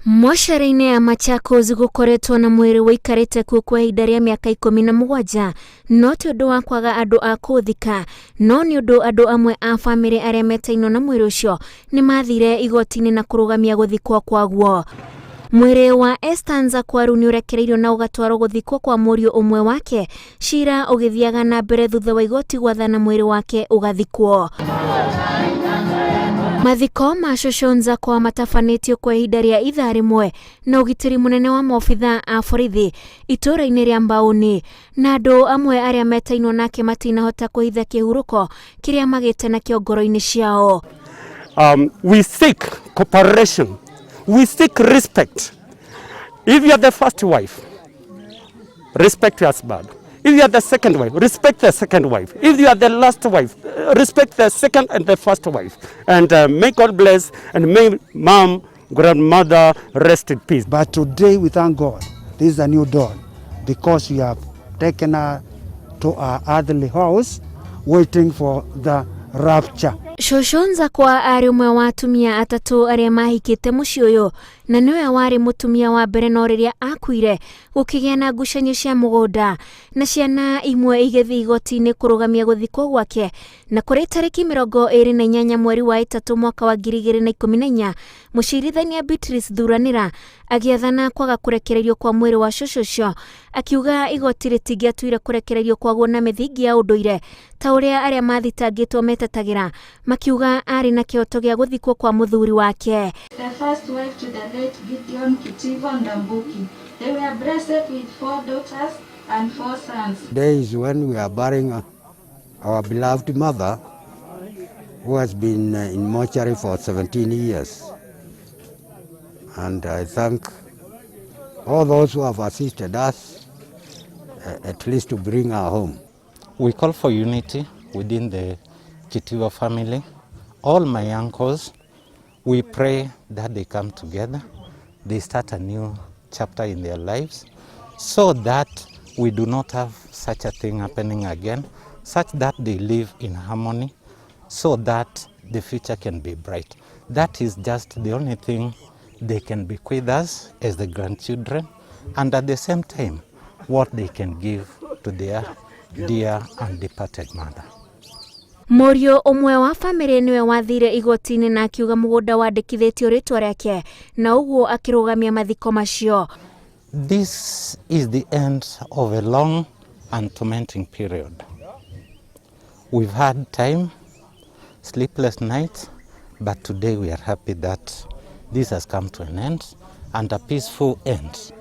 Mocarĩ-inĩ ya Machakos gũkoretwo na mwĩrĩ ũikarĩte kuo kwa ihinda rĩa mĩaka 17 no ti ũndũ wa kwaga andũ a kũũthika, no nĩ ũndũ andũ amwe a famĩlĩ arĩa metainwo na mwĩrĩ ũcio nĩ maathire igoti-inĩ na kũrũgamia gũthikwo kwaguo. Mwĩrĩ wa Esther Nzakwaru nĩ ũrekereirio na ũgatwarwo gũthikwo kwa mũriũ ũmwe wake, cira ũgĩthiaga na mbere thutha wa igoti gwathana mwĩrĩ wake ũgathikwo. Mathiko ma Cũcũ Nzakwa matabanĩtio kwa ihinda rĩa ithaa rĩmwe na ũgitĩri mũnene wa maobithaa a borithi itũũra-inĩ rĩa Mbaũni, na andũ amwe arĩa metainwo nake matinahota kũhitha kĩhurũko kĩrĩa magĩte nakĩo ngoro-inĩ ciao. We seek cooperation. We seek respect. If you are the first wife, respect your husband. If you are the second wife, respect the second wife. If you are the last wife, respect the second and the first wife. And may God bless and may mom, grandmother rest in peace. But today we thank God. This is a new dawn because we have taken her to our earthly house, waiting for the rapture. Cũcũ Nzakwa arĩ ũmwe wa atumia atatũ arĩa mahikĩte mũciĩ ũyũ na nĩwe warĩ mũtumia wa mbere, no rĩrĩa akuire gũkĩgĩa na ngucanio cia mũgũnda na ciana imwe igĩthiĩ igoti-inĩ kũrũgamia gũthikwo gwake. Na kũrĩ tarĩki 28 mweri wa 3 mwaka wa 2014, mũcirithania Beatrice Thuranĩra agĩathana kwaga kũrekererio kwa mwĩrĩ wa cũcũ ũcio, akiuga igoti rĩtingĩatuire kũrekererio kwaguo na mĩthingi ya ũndũire ta ũrĩa arĩa mathitangĩtwo metetagĩra, makiuga arĩ na kĩhoto gĩa gũthikwo kwa mũthuri wake. The first wife to the late Gideon Kitivo Ndambuki. They were blessed with four daughters and four sons. Today is when we are burying our beloved mother, who has been in mortuary for 17 years. And I thank all those who have assisted us, at least to bring her home. We call for unity within the Kitivo family. All my uncles, we pray that they come together, they start a new chapter in their lives, so that we do not have such a thing happening again, such that they live in harmony, so that the future can be bright. That is just the only thing they can bequeath us as the grandchildren, and at the same time, what they can give to their dear and departed mother. Mũriũ ũmwe wa famĩlĩ nĩwe wathire igoti-inĩ na akiuga mũgũnda wandĩkithĩtio rĩtwa rĩake na ũguo akĩrũgamia mathiko macio. This is the end of a long and tormenting period. We've had time, sleepless nights, but today we are happy that this has come to an end and a peaceful end.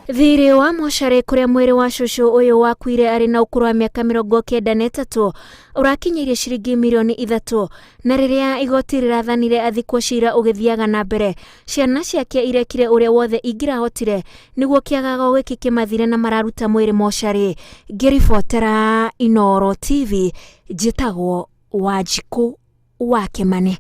Thirĩ wa mocarĩ kũrĩa mwĩrĩ wa cũcũ ũyũ wakuire arĩ na ũkũrũ wa mĩaka 93 ũrakinyĩirie ciringi mirioni 3, na rĩrĩa igoti rĩrathanire athikwo, cira ũgĩthiaga na mbere, ciana ciake irekire ũrĩa wothe ingĩrahotire nĩguo kĩagago gĩkĩ kĩmathire na mararuta mwĩrĩ mocarĩ. Ngĩribotera Inooro TV, njĩtagwo Wanjikũ wa Kĩmani.